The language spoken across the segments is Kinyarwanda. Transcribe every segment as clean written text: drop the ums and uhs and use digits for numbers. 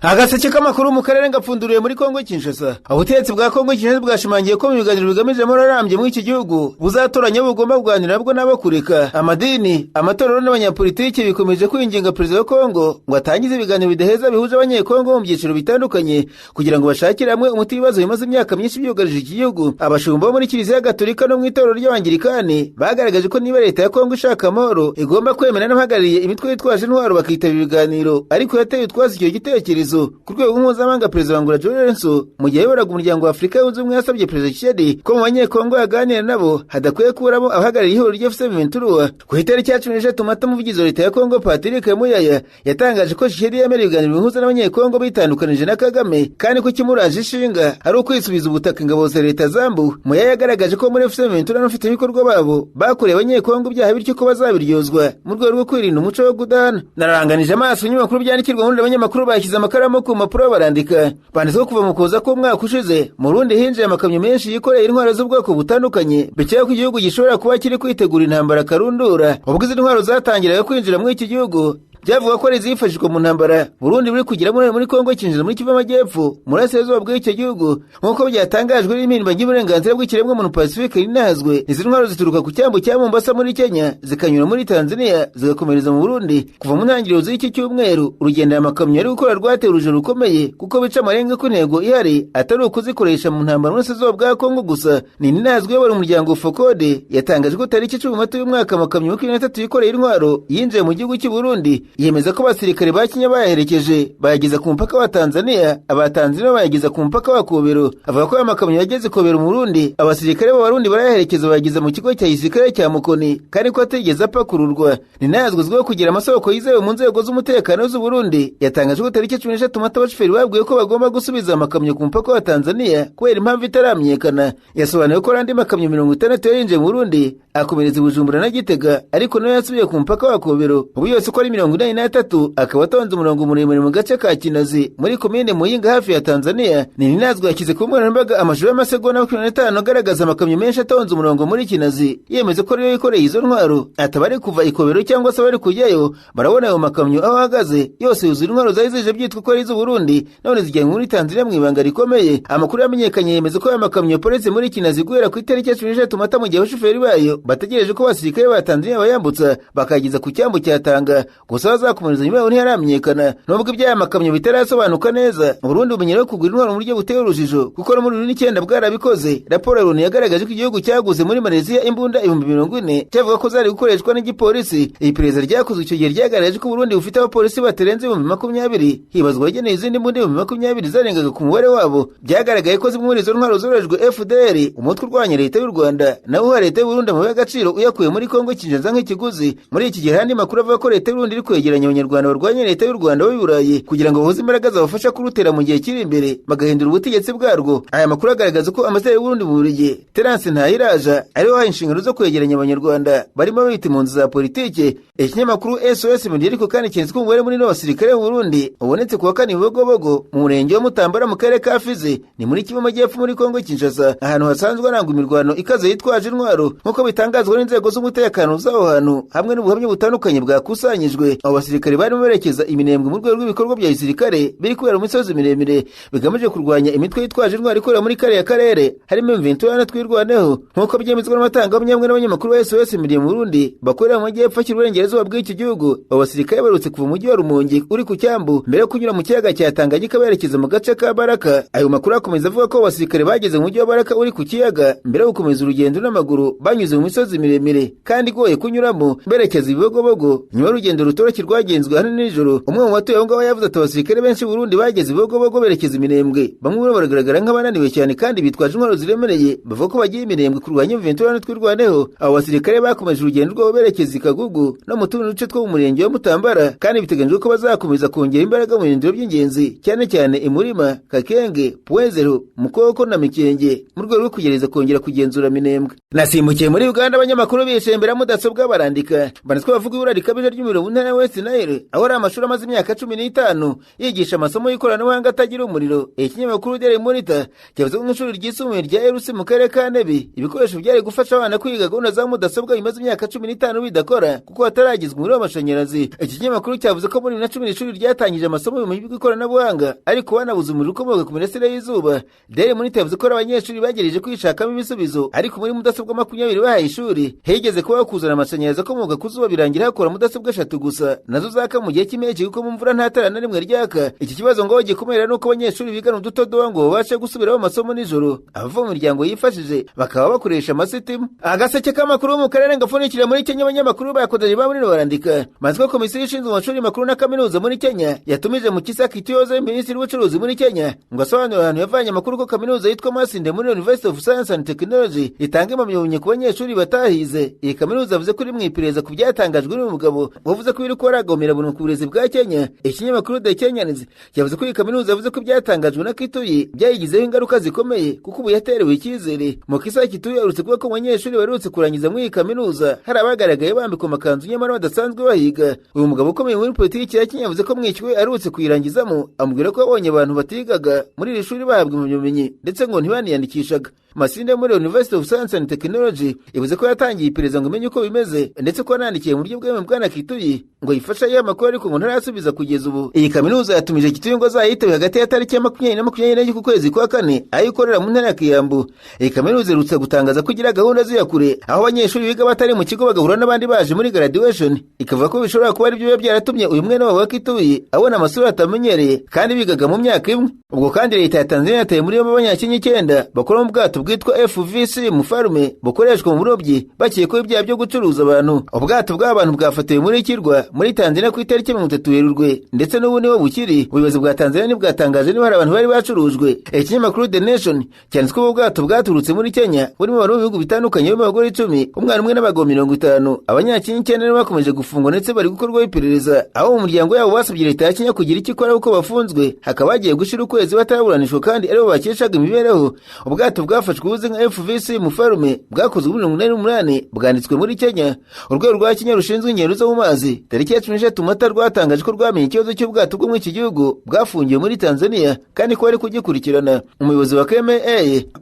Agaseke k'amakuru mu karere gapfunduriwe muri Kongo Kinshasa. Ubutegetsi bwa Kongo Kinshasa bwashimangiye ko mu biganiro bigamije amahoro arambye muri iki gihugu buzatoranya abo bugomba kuganira nabwo n'abo kureka. Amadini, amatorero n'abanyapolitiki bikomeje kwinginga perezida wa Kongo ngo atangize ibiganiro bidaheza bihuje abanyekongo mu byiciro bitandukanye kugira ngo bashakire hamwe umuti w'ibibazo bimaze imyaka myinshi byugarije iki gihugu. Abashumba bo muri Kiliziya Gatolika no mu itorero ry'Abangirikani bagaragaje ko niba leta ya Kongo ishaka amahoro, igomba kwemera n'abahagarariye imitwe yitwaje intwaro bakitabira ibiganiro, ariko yateye utwatsi icyo gitekerezo. Ku rwego mpuzamahanga, perezida wa Angola Lourenço, mu gihe yayoboraga Umuryango wa Afurika Yunze Ubumwe, yasabye perezida Tshisekedi ko mu banyekongo yaganira nabo hadakwiye kuburamo abahagarariye ihuriro rya AFC M23. Ku itariki ya 13 Mata, umuvugizi wa leta ya Kongo Patrick Muyaya yatangaje ko Tshisekedi yemera ibiganiro bihuza n'abanyekongo bitandukanije na Kagame, kandi ko ikimuraje ishinga ari ukwisubiza ubutaka ingabo za leta zambu. Muyaya yagaragaje ko muri AFC M23 n'abafatanyabikorwa babo bakoreye abanyekongo ibyaha, bityo ko bazabiryozwa mu rwego rwo kwirinda umuco wo kudahana. Naranganije amaso ibinyamakuru byandikirwa muri, abanyamakuru bashyize amakaramu ku mpapuro barandika. Banditseho kuva mu kuza k'umwaka ushize mu Burundi hinjiye amakamyo menshi yikoreye intwaro z'ubwoko butandukanye, bikeka ko igihugu gishobora kuba kiri kwitegura intambara karundura. Ubwo izi ntwaro zatangiraga kwinjira muri iki gihugu, byavuga ko ari izifashishwa mu ntambara Burundi buri kugira muri Kongo Kinshasa, muri Kivu Amajyepfo, mu burasirazuba bw'icyo gihugu, nk'uko byatangajwe n'impirimbanyi y'uburenganzira bw'ikiremwamuntu Pacifique Rinazwe. Izi ntwaro zituruka ku cyambu cya Mombasa muri Kenya, zikanyura muri Tanzania, zigakomereza mu Burundi. Kuva mu ntangiriro z'iki cyumweru, urugendo aya makamyo ari gukora rwateye urujijo rukomeye, kuko bica amarenga ko intego ihari atari ukuzikoresha mu ntambara mu burasirazuba bwa Kongo gusa. Ni Ninazwe uyobora umuryango FOCODE yatangaje ko tariki 10 Mata y'umwaka amakamyo 23 yikoreye intwaro yinjiye mu gihugu cy'u Burundi. Yemeza ko abasirikare ba Kenya bayaherekeje bayageza ku mupaka wa Tanzania, aba Tanzania bayageza ku mupaka wa Kobero. Avuga ko aya makamyo yageze Kobero mu Burundi, abasirikare b'Abarundi barayaherekeza bayageza mu kigo cya gisirikare cya Mukoni, kandi ko atigeze apakururwa. Ninazwe azwiho kugira amasoko yizewe mu nzego z'umutekano z'u Burundi yatangaje ko tariki 13 Mata abashoferi babwiwe ko bagomba gusubiza amakamyo ku mupaka wa Tanzania kubera impamvu itaramenyekana. Yasobanuye ko andi makamyo 60 yarinjiye mu Burundi akomereza i Bujumbura na Gitega, ariko nayo yasubiye ku mupaka wa Kobero. Ubu yose uko ari 83 akaba atonze umurongo muremure mu gace ka Kinazi muri komine Muyinga hafi ya Tanzania. Ninazwe yashyize ku nkoranyambaga amashusho y'amasegonda 25 agaragaza amakamyo menshi atonze umurongo muri Kinazi, yemeza ko ariyo yikoreye izo ntwaro. Ataba ari kuva i Kobero cyangwa se bari kujyayo barabona ayo makamyo aho ahagaze, yose yuzuye intwaro zari zije byitwa ko ari iz'u Burundi, none zijyanwe muri Tanzania mu ibanga rikomeye. Amakuru yamenyekanye yemeza ko aya makamyo yaparitse muri Kinazi guhera ku itariki ya 13 Mata, mu gihe abashoferi bayo bategereje ko abasirikare ba Tanzania bayambutsa bakageza ku cyambu cya Tanga. Gusa bazakomereza nyuma yaho ntiharamenyekana. Nubwo iby'aya makamyo bitarasobanuka neza, Burundi bumenyerewe kugura intwaro mu buryo buteye urujijo, kuko no muri 2009 bwarabikoze. Raporo ya Loni yagaragaje ko igihugu cyaguze muri Malaysia imbunda 40,000, cyavuga ko zari gukoreshwa n'igipolisi. Iperereza ryakozwe icyo gihe ryagaragaje ko Burundi bufite abapolisi batarenze 20,000, hibazwa abageneye izindi mbunda 20,000 zarengaga ku mubare wabo. Byagaragaye ko zimwe muri izo ntwaro zorojwe FDR, umutwe urwanya leta y'u Rwanda, nawo uha leta y'u Burundi amabuye y'agaciro uyakuye muri Kongo Kinshasa nk'ikiguzi. Muri iki gihe andi makuru avuga ko leta y'u Burundi iri kwegeranya abanyarwanda barwanya leta y'u Rwanda b'i Burayi kugira ngo bahuze imbaraga zabafasha kurutera mu gihe kiri imbere bagahindura ubutegetsi bwarwo. Aya makuru agaragaza ko ambasaderi y'u Burundi mu Bubiligi Terence Ntahiraja ariwe wahaye inshingano zo kwegeranya abanyarwanda barimo babita impunzi za politike. Ikinyamakuru SOS Media ariko kandi cyanditse ko umubare munini w'abasirikare b'u Burundi ubonetse ku wa kane i Bibogobogo mu murenge wa Mutambara mu karere ka Fizi, ni muri Kivu Amajyepfo muri Kongo Kinshasa, ahantu hasanzwe harangwa imirwano ikaze yitwaje intwaro, nk'uko bitangazwa n'inzego z'umutekano z'aho hantu hamwe n'ubuhamya butandukanye bwakusanyijwe. Abo basirikare barimo berekeza iminembwe mu rwego rw'ibikorwa bya gisirikare biri kubera mu misozi miremire bigamije kurwanya imitwe yitwaje intwaro ikorera muri kariya karere, harimo M23 na Twirwaneho, nk'uko byemezwa n'abatangabuhamya hamwe n'abanyamakuru ba SOS Media mu Burundi bakorera mu majyepfo ashyira uburengerazuba bw'iki gihugu. Abo basirikare baherutse kuva mu mujyi wa Rumonge uri ku cyambu mbere yo kunyura mu kiyaga cya Tanganyika berekeza mu gace ka Baraka. Ayo makuru akomeza avuga ko abasirikare bageze mu mujyi wa Baraka uri ku kiyaga mbere yo gukomeza urugendo n'amaguru banyuze mu misozi miremire kandi igoye kunyuramo berekeza Ibibogobogo. Nyuma y'urugendo rutoroshye rwagenzwe ahanini nijoro, umwe mu batuye aho ngaho yavuze ati: "Abasirikare benshi Burundi bageze Ibibogobogo berekeza Iminembwe, bamwe muri bo baragaragara nk'abananiwe cyane kandi bitwaje intwaro ziremereye, bavuga ko bagiye Iminembwe kurwanya M23 Twirwaneho." Abo basirikare bakomeje urugendo rwabo berekeza i Kagugu no mu tundi duce two mu murenge wa Mutambara, kandi biteganyijwe ko bazakomeza kongera imbaraga mu birindiro by'ingenzi, cyane cyane Imurima, Kakenge, Puwezero, Mukoko na Mikenge, mu rwego rwo kugerageza kongera kugenzura Minembwe. Nasimbukiye muri Uganda, abanyamakuru bishembera mudasobwa barandika. Banditswe bavuga ibura rikabije ry'umuriro mu ntara ya West West Nile, aho ari amashuri amaze imyaka 15 yigisha amasomo y'ikoranabuhanga atagira umuriro. Ikinyamakuru Daily Monitor cyavuze ko nk'ishuri ryisumbuye rya Erusi mu karere ka Nebi, ibikoresho byari gufasha abana kwiga gahunda za mudasobwa bimaze imyaka 15 bidakora kuko hataragizwa umuriro w'amashanyarazi. Iki kinyamakuru cyavuze ko muri 2010 ishuri ryatangije amasomo y'ubumenyi bw'ikoranabuhanga, ariko banabuze umuriro ukomoka ku mirasire y'izuba. Daily Monitor yavuze ko abanyeshuri bagerageje kwishakamo ibisubizo, ariko muri mudasobwa 20 bahaye ishuri higeze kuba kuzana amashanyarazi akomoka ku zuba, birangira hakora mudasobwa 3 gusa, nazo zaka mu gihe cy'impeshyi kuko mu mvura nta tara na rimwe ryaka. Iki kibazo ngo gikomera nuko abanyeshuri bigana udutodowa ngo babashe gusubiraho amasomo nijoro, abava mu miryango yifashije bakaba bakoresha amasitimu. Agaseke k'amakuru mu karere gapfundikira muri Kenya, abanyamakuru bakodeje ba muri barandika maziko. Komisiyo ishinzwe amashuri makuru na kaminuza muri Kenya yatumije mu Kisaka Itiyoze, minisitiri w'ubucuruzi muri Kenya, ngo asobanure ahantu yavanye amakuru ko kaminuza yitwa Masinde muri University of Science and Technology itanga impamyabumenyi ku banyeshuri batahize. Iyi kaminuza yavuze ko iri mu iperereza ku byatangajwe n'uyu mugabo wavuze ko biri kubaragomera buntu ku burezi bwa Kenya. Ikinyamakuru The Kenyans cyavuze ko iyi kaminuza yavuze ko ibyatangajwe na Kituyi byayigizeho ingaruka zikomeye, kuko ubu yaterewe icyizere. Mukisa Kituyi aherutse kuvuga ko abanyeshuri baherutse kurangiza muri iyi kaminuza hari abagaragaye bambikwa amakanzu nyamara badasanzwe bahiga. Uyu mugabo ukomeye muri politiki ya Kenya yavuze ko mwishywe aherutse kuyirangizamo, amubwira ko abonye abantu batigaga muri iri shuri bahabwa impamyabumenyi ndetse ngo ntibaniyandikishaga. Masinde muri University of Science and Technology ivuze ko yatangiye iperereza ngo imenye uko bimeze, ndetse ko yanandikiye mu buryo bwemewe Bwana Kituyi ngo yifashe ayihe amakuru, ariko ngo ntarasubiza kugeza ubu. Iyi kaminuza yatumije Kituyi ngo azayitabe hagati ya tariki ya 20 na 24 ku kwezi kwa kane, aho ikorera mu ntara ya Kiambu. Iyi kaminuza iherutse gutangaza ko igira gahunda z'iyakure, aho abanyeshuri biga batari mu kigo bagahura n'abandi baje muri graduation, ikavuga ko bishobora kuba aribyo biba byaratumye uyu mwene wabo wa Kituyi abona amasura atamenyereye kandi bigaga mu myaka imwe. Ubwo kandi leta ya Tanzania yataye muri yombi abanyakenya 9 bakora mu bwato bwitwa FVC Mufarume bukoreshwa mu burobyi, bakekwaho ibyaha byo gucuruza abantu. Ubwato bw'abantu bwafatiwe muri Kirwa muri Tanzania ku itariki 30 Werurwe, ndetse n'ubu niho bukiri. Ubuyobozi bwa Tanzania ntibwatangaje niba hari abantu bari bacurujwe. Ikinyamakuru The Nation cyanditswe ko ubu bwato bwaturutse muri Kenya burimo abantu b'ibihugu bitandukanye, barimo abagore 10, umwana umwe n'abagabo 50. Abanyakenya 9 nibo bakomeje gufungwa ndetse bari gukorwaho iperereza, aho mu muryango yabo basabye leta ya Kenya kugira icyo ikora kuko bafunzwe hakaba hagiye gushira ukwezi bataraburanishwa kandi aribo bakeshaga imibereho. Ubwato bwafashwe buzwi nka FVC Mufarume bwakozwe muri 1988, bwanditswe muri Kenya. Urwego rwa Kenya rushinzwe ingendo zo mu mazi tariki ya 13 Mata rwatangaje ko rwamenye ikibazo cy'ubwato bwo muri iki gihugu bwafungiwe muri Tanzania kandi ko bari kugikurikirana. Umuyobozi wa KMA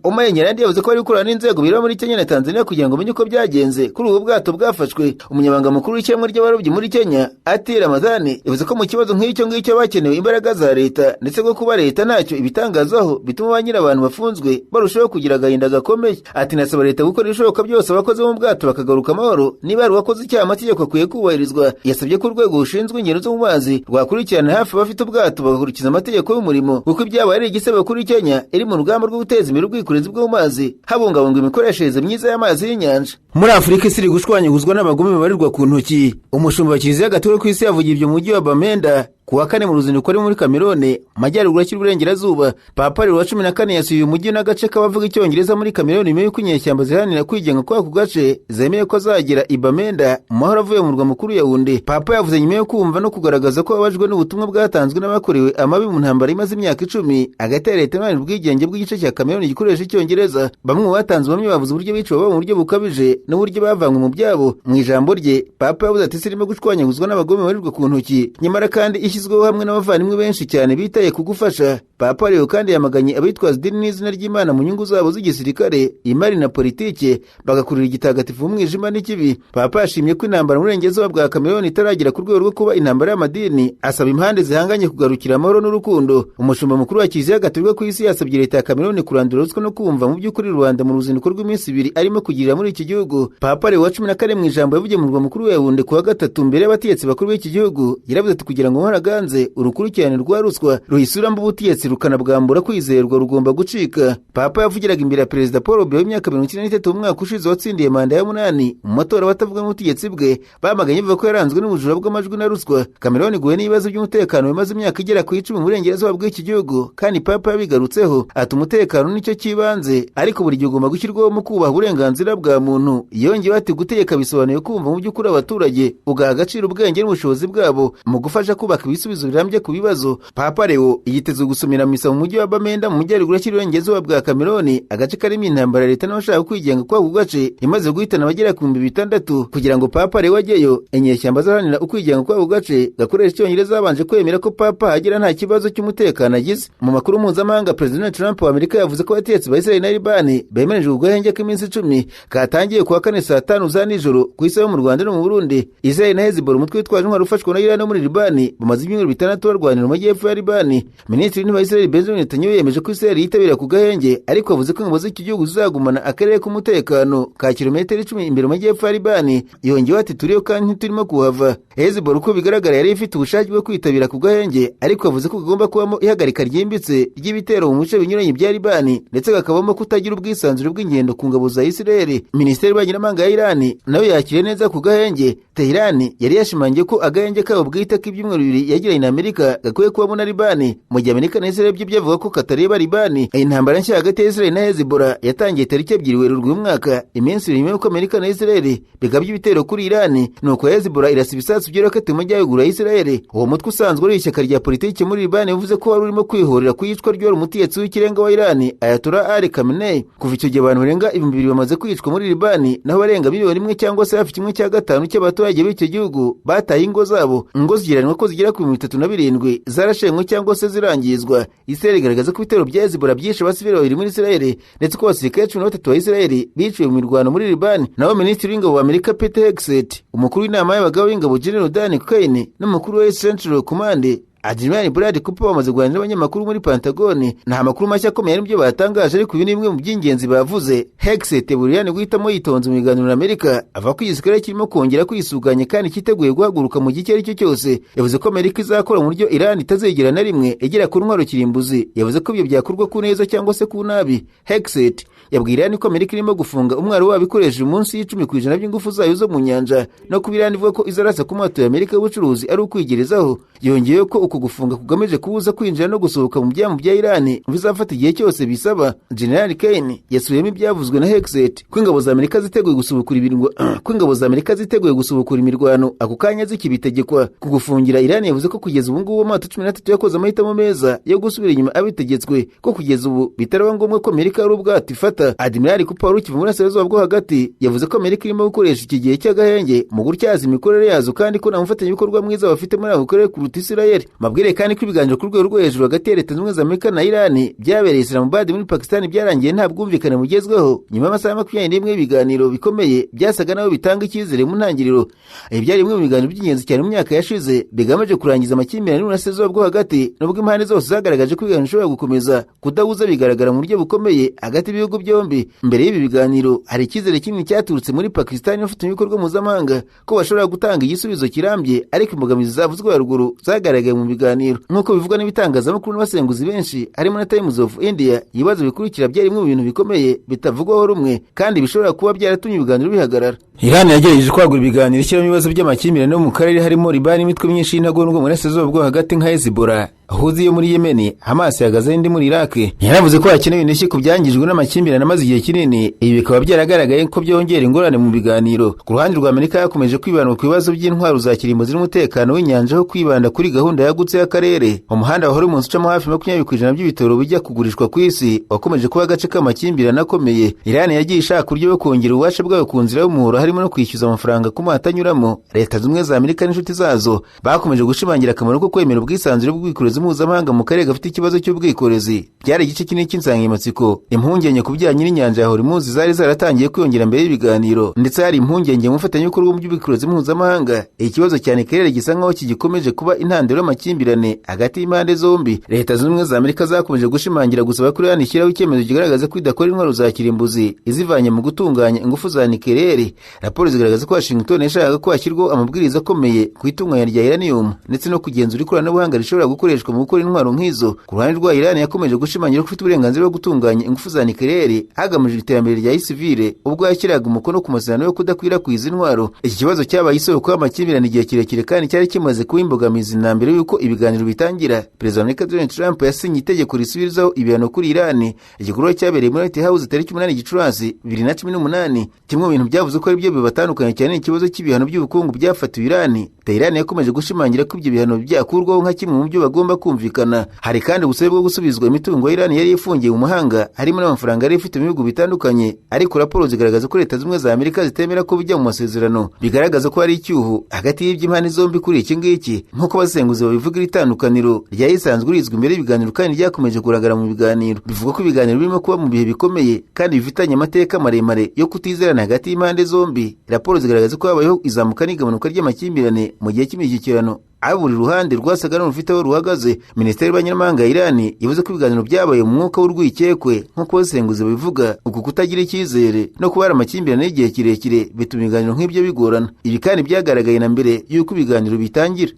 Omaye Nyirandi yavuze ko bari gukorana n'inzego bireba muri Kenya na Tanzania kugira ngo bamenye uko byagenze kuri ubu bwato bwafashwe. Umunyamabanga mukuru w'ishyirahamwe ry'abarobyi muri Kenya, Ati Ramadhani, yavuze ko mu kibazo nk'icyo ngicyo bakenewe imbaraga za leta, ndetse ko kuba leta ntacyo ibitangazaho bituma ba nyir'abantu bafunzwe barushaho kugira agahinda gakomeye. Ati nasaba leta gukora ibishoboka byose abakozi bo mu bwato bakagaruka amahoro, niba hari uwakoze icyaha amategeko akwiye kubahirizwa. Yasabye ko urwego rushinzwe ingendo zo mu mazi rwakurikirana hafi abafite ubwato bagakurikiza amategeko y'umurimo, kuko ibyabaye ari igisebo kuri Kenya iri mu rugamba rwo guteza imbere ubwikorezi bwo mu mazi habungabungwa imikoreshereze myiza y'amazi y'inyanja. Muri Afurika isi iri gushwanyaguzwa n'abagome babarirwa ku ntoki. Umushumba wa Kiliziya Gatolika ku isi yavugiye ibyo mu mujyi wa Bamenda ku wa kane mu ruzinduko ari muri Kamerone, majyaruguru ashyira uburengerazuba. Papa Leo wa 14 yasuye uyu mujyi n'agace k'abavuga icyongereza muri Kamerone nyuma y'uko inyeshyamba ziharanira kwigenga kuri ako gace zemeye ko azagera i Bamenda mu mahoro avuye mu murwa mukuru Yaounde. Papa yavuze nyuma yo kumva no kugaragaza ko babajwe n'ubutumwa bwatanzwe n'abakorewe amabi mu ntambara imaze imyaka 10 hagati ya leta iharanira ubwigenge bw'igice cya Kamerone gikoresha icyongereza. Bamwe mu batanze ubuhamya bavuze uburyo biciwe mu buryo bukabije n'uburyo bavanywe mu byabo. Mu ijambo rye Papa yavuze ati isi irimo gushwanyaguzwa n'abagome babarirwa ku ntoki, nyamara kandi ishyizweho hamwe n'abavandimwe benshi cyane bitaye kugufasha. Papa Leo kandi yamaganye abitwaza idini n'izina ry'Imana mu nyungu zabo z'igisirikare, imari na politike, bagakurura igitagatifu mu mwijima n'ikibi. Papa yashimye ko intambara mu burengerazuba bwa Kameruni itaragera ku rwego rwo kuba intambara y'amadini, asaba impande zihanganye kugarukira amahoro n'urukundo. Umushumba mukuru wa Kiliziya Gatolika ku isi yasabye leta ya Kameruni kurandura ruswa no kumva mu by'ukuri rubanda mu ruzinduko rw'iminsi 2 arimo kugirira muri iki gihugu. Papa Leo wa 14 mu ijambo yavugiye mu murwa mukuru wa Yaounde ku wa gatatu mbere y'abategetsi bakuru b'iki gihugu, yaravuze ati kugira ngo nkoraganze urukurikirane rwa ruswa ruhisura ubutegetsi rukanabwambura kwizerwa rugomba gucika. Papa yavugiraga imbere ya Perezida Paul Biya w'imyaka 93 mu mwaka ushize watsindiye manda ya 8 mu matora batavuga n'ubutegetsi bwe bamaganye bavuga ko yaranzwe n'ubujura bw'amajwi na ruswa. Cameroon iguye n'ibibazo by'umutekano bimaze imyaka igera ku 10 mu burengerazuba bw'iki gihugu, kandi Papa yabigarutseho ati umutekano nicyo kibanze, ariko buri gihe ugomba gushyirwaho mu kubaha uburenganzira bwa muntu. Yongeyeho ati gutegeka bisobanuye kumva mu by'ukuri abaturage, ugaha agaciro ubwenge n'ubushobozi bwabo mu gufasha kubaka ibisubizo birambye ku bibazo. Papa Leo yitezwe gusoma gusomera misa mu mujyi wa Bamenda mu majyaruguru y'Iburengerazuba bwa Kameruni, agace karimo intambara leta n'abashaka kwigenga kw'ako gace imaze guhitana abagera ku 6000. Kugira ngo Papa Leo ajyeyo, inyeshyamba zaharanira ukwigenga kw'ako gace gakoresha Icyongereza babanje kwemera ko Papa agera nta kibazo cy'umutekano agize. Mu makuru mpuzamahanga, Perezida Donald Trump wa Amerika yavuze ko abategetsi ba Israel na Libani bemeranyijwe ku gahenge k'iminsi 10 katangiye kuwa kane saa 5 za nijoro ku isaha yo mu Rwanda no mu Burundi. Israel na Hezbollah, umutwe witwaje intwaro ufashwa na Iran no muri Libani, bamaze ibyumweru 6 barwanira mu majyepfo ya Libani. Minisitiri w'Intebe wa Israel Benjamin Netanyahu yemeje ko Israel yitabira ku gahenge, ariko yavuze ko ingabo z'iki gihugu zizagumana akarere k'umutekano ka kilometero 10 imbere mu majyepfo ya Libani. Yongeyeho ati: "Turiyo kandi ntiturimo kuhava." Hezbollah uko bigaragara yari ifite ubushake bwo kwitabira ku gahenge, ariko yavuze ko kagomba kubamo ihagarika ryimbitse ry'ibitero mu bice binyuranye bya Libani, ndetse kakabamo kutagira ubwisanzure bw'ingendo ku ngabo za Israel. Minisiteri y'Ububanyi n'Amahanga ya Iran nayo yakiriye neza ku gahenge. Tehran yari yashimangiye ko agahenge kabo bwite k'ibyumweru 2 yagiranye na Amerika gakwiye kubamo na Libani, mu gihe Amerika na Israel byo byavuga ko katareba Libani. Intambara nshya hagati ya Israel na Hezbollah yatangiye tariki 2 Werurwe uyu mwaka, iminsi ibiri nyuma y'uko Amerika na Israel bigabye ibitero kuri Iran, nuko Hezbollah irasa ibisasu by'iroketi mu majyaruguru ya Israel. Uwo mutwe usanzwe uri ishyaka rya politiki muri Libani bivuze ko wari urimo kwihorera ku iyicwa ry'uwari umutegetsi w'ikirenga wa Iran Ayatollah Ali Khamenei. Kuva icyo gihe abantu barenga 2000 bamaze kwicwa muri Libani, naho barenga 1 miliyoni cyangwa se hafi 1/5 cy'abaturage b'icyo gihugu bataye ingo zabo. Ingo zigereranwa ko zigera ku 37,000 zarashenywe cyangwa se zirangizwa. Israel igaragaza ko ibitero bya Hezbollah byishe abasivili 2 muri Israel, ndetse ko abasirikare 13 ba Israel biciwe mu mirwano muri Libani. Naho Minisitiri w'Ingabo wa Amerika Pete Hegseth, umukuru w'inama y'abagabo b'ingabo General Dan Caine n'umukuru wa Central Command Admiral Brad Cooper bamaze kuganira n'abanyamakuru muri Pentagon. Nta makuru mashya akomeye ari byo batangaje, ariko ibi ni bimwe mu by'ingenzi bavuze. Hegseth buriyani guhitamo yitonze mu biganiro na Amerika, avuga ko igisirikare kirimo kongera kwisuganya kandi cyiteguye guhaguruka mu gihe icyo ari cyo cyose. Yavuze ko Amerika izakora mu buryo Iran itazigera na rimwe igera ku ntwaro kirimbuzi. Yavuze ko ibyo byakorwa ku neza cyangwa se ku nabi. Hegseth yabwiye Iran ko Amerika irimo gufunga umwaro wabo ikoresheje munsi y'10% by'ingufu zayo zo mu nyanja, no kuba Iran ivuga ko izarasa ku mato ya Amerika y'ubucuruzi ari ukwigerezaho. Yongeyeho ko uku gufunga kugamije kubuza kwinjira no gusohoka mu byambu bya Iran bizafata igihe cyose bisaba. General Caine yasubiyemo ibyavuzwe na Hegseth ko ingabo za Amerika ziteguye gusubukura ibirwa ko ingabo za Amerika ziteguye gusubukura imirwano ako kanya zikibitegekwa. Ku gufungira Iran, yavuze ko kugeza ubu ngubu amato 13 yakoze amahitamo meza yo gusubira inyuma abitegetswe, ko kugeza ubu bitaraba ngombwa ko Amerika ari ubwato ifata. Admiral Cooper wari ukiva muri Burasirazuba bwo hagati yavuze ko Amerika irimo gukoresha iki gihe cy'agahenge mu gutyaza imikorere yazo, kandi ko nta mufatanyabikorwa mwiza bafite muri ako karere kuruta Israel. Mabwire kandi ko ibiganiro ku rwego rwo hejuru hagati ya Leta Zunze Ubumwe za Amerika na Iran byabereye Islamabad muri Pakistan byarangiye nta bwumvikane bugezweho, nyuma y'amasaha 21 y'ibiganiro bikomeye byasaga naho bitanga icyizere mu ntangiriro. Ibi byari bimwe mu biganiro by'ingenzi cyane mu myaka yashize bigamije kurangiza amakimbirane n'Uburasirazuba bwo hagati, nubwo impande zose zagaragaje ko ibiganiro bishobora gukomeza. Kudahuza bigaragara mu buryo bukomeye hagati y'ibihugu byombi. Mbere y'ibi biganiro hari icyizere kinini cyaturutse muri Pakistan n'abafatanyabikorwa mpuzamahanga ko bashobora gutanga igisubizo kirambye, ariko imbogamizi zavuzwe haruguru zagaragaye mu biganiro, nk'uko bivugwa n'ibitangazamakuru n'abasenguzi benshi harimo na Times of India. Ibibazo bikurikira byari bimwe mu bintu bikomeye bitavugwaho rumwe kandi bishobora kuba byaratumye ibiganiro bihagarara. Iran yagerageje kwagura ibiganiro ishyiramo ibibazo by'amakimbirane no mu karere, harimo Libani, imitwe myinshi y'intagondwa mu burasirazuba bwo hagati nka Hezbollah, Houthi yo muri Yemen, Hamas ihagaze n'indi muri Iraq. Yaravuze ko hakenewe indishyi ku byangijwe n'amakimbirane amaze igihe kinini, ibi bikaba byaragaragaye ko byongera ingorane mu biganiro. Ku ruhande rwa Amerika yakomeje kwibanda ku bibazo by'intwaro za kirimbuzi n'umutekano w'inyanja aho kwibanda kuri gahunda yagutse y'akarere. Umuhanda wa Hormuz ucamo hafi 20% by'ibitoro bijya kugurishwa ku isi wakomeje kuba agace k'amakimbirane akomeye. Iran yagiye ishaka uburyo bwo kongera ububasha bwayo ku nzira y'umuhoro, harimo no kwishyuza amafaranga ku mato anyuramo. Leta Zunze Ubumwe za Amerika n'inshuti zazo bakomeje gushimangira akamaro ko kwemera ubwisanzure bw'ubwikorezi mpuzamahanga mu karere gafite ikibazo cy'ubwikorezi. Byari igice kinini cy'insanganyamatsiko. Impungenge ku bijyanye n'inyanja ya Hormuz zari zaratangiye kwiyongera mbere y'ibiganiro, ndetse hari impungenge mu bufatanyabikorwa mu by'ubwikorezi mpuzamahanga. Ikibazo cyane karere gisa nkaho kigikomeje kuba intandaro y'amakimbirane hagati y'impande zombi. Leta Zunze Ubumwe za Amerika zakomeje gushimangira gusaba ko Iran ishyiraho icyemezo kigaragaza ko idakora intwaro za kirimbuzi izivanye mu gutunganya ingufu za nucléaire. Raporo zigaragaza ko Washington yashakaga ko hashyirwaho amabwiriza akomeye ku itunganya rya uranium ndetse no kugenzura ikoranabuhanga rishobora gukoreshwa mu gukora intwaro nk'izo. Ku ruhande rwa Iran yakomeje gushimangira ko ifite uburenganzira bwo gutunganya ingufu za nucléaire hagamijwe iterambere rya gisivile, ubwo yashyiraga umukono ku masezerano yo kudakwirakwiza intwaro. Iki kibazo cyabaye isoko y'amakimbirane igihe kirekire kandi cyari kimaze kuba imbogamizi na mbere y'uko ibiganiro bitangira. Perezida wa Amerika Donald Trump yasinye itegeko risubirizaho ibihano kuri Iran, igikorwa cyabereye muri White House tariki 8 Gicurasi 2018. Kimwe mu bintu byavuze ko ari byo bibatandukanye cyane ni ikibazo cy'ibihano by'ubukungu byafatiwe Iran. Tehran yakomeje gushimangira ko ibyo bihano byakurwaho nka kimwe mu byo bagomba kumvikana. Hari kandi ubusabe bwo gusubizwa imitungo ya Irani yari ifungiye mu mahanga, harimo n'amafaranga yari ifite mu bihugu bitandukanye, ariko raporo zigaragaza ko Leta Zunze za Amerika zitemera ko bijya mu masezerano, bigaragaza ko hari icyuho hagati y'iby'impande zombi kuri iki ngiki. Nk'uko abasesenguzi babivuga, iri tandukaniro ryari risanzwe rizwi imbere y'ibiganiro kandi ryakomeje kugaragara mu biganiro. Bivuga ko ibiganiro birimo kuba mu bihe bikomeye kandi bifitanye amateka maremare yo kutizerana hagati y'impande zombi. Raporo zigaragaza ko habayeho izamuka n'igabanuka ry'amakimbirane mu gihe cy'imishyikirano, aho buri ruhande rwasaga n'urufite aho ruhagaze. Minisiteri y'Abanyamahanga ya Irani yavuze ko ibiganiro byabaye mu mwuka w'urwikekwe. Nk'uko abasesenguzi babivuga, uku kutagira icyizere no kuba hari amakimbirane y'igihe kirekire bituma ibiganiro nk'ibyo bigorana. Ibi kandi byagaragaye na mbere y'uko ibiganiro bitangira.